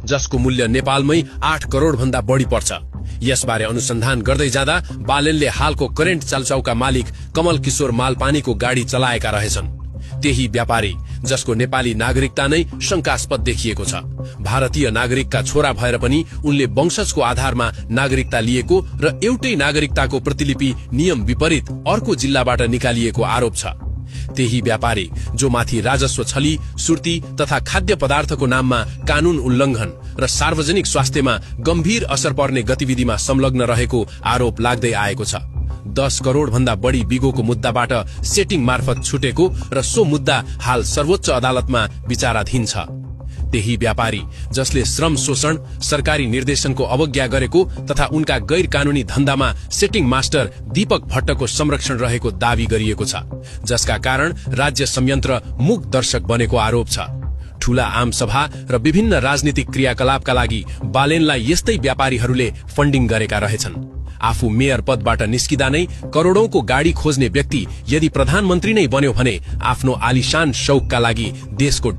जसको मूल्य नेपालमै 8 करोड भन्दा बढी पर्छ। यसबारे अनुसन्धान गर्दै जाँदा बालेनले हालको करेन्ट चालचाउका मालिक कमल किशोर मालपानीको गाडी चलाएका रहेछन्। त्यही व्यापारी जसको नेपाली नागरिकता नै शंकास्पद देखिएको छ। भारतीय नागरिकका छोरा भएर पनि उनले वंशजको आधारमा नागरिकता लिएको र एउटै नागरिकताको प्रतिलिपि नियम विपरीत अर्को जिल्लाबाट निकालिएको आरोप छ। त्यही व्यापारी जो माथि राजस्व छली, सुर्ती तथा खाद्य पदार्थको नाममा कानून उल्लंघन र सार्वजनिक स्वास्थ्यमा गम्भीर असर पर्ने गतिविधिमा संलग्न रहेको आरोप लाग्दै आएको छ। 10 करोड भन्दा बढी बिगोको मुद्दाबाट सेटिङ मार्फत छुटेको र सो मुद्दा हाल सर्वोच्च अदालतमा विचाराधीन छ। त्यही व्यापारी जसले श्रम शोषण, सरकारी निर्देशनको अवज्ञा गरेको तथा उनका गैर कानूनी धन्दामा सेटिङ मास्टर दीपक भट्टको संरक्षण रहेको दावी गरिएको छ, जसका कारण राज्य संयन्त्र मूक दर्शक बनेको आरोप छ। ठूला आम सभा र विभिन्न राजनीतिक क्रियाकलापका लागि बालेनलाई यस्तै व्यापारीहरूले फन्डिङ गरेका रहेछन्। आफू मेयर पदबाट निस्किदा नै करोडौंको गाडी खोज्ने व्यक्ति यदि प्रधानमन्त्री नै बन्यो भने आफ्नो आलिशान शौकका लागि देशको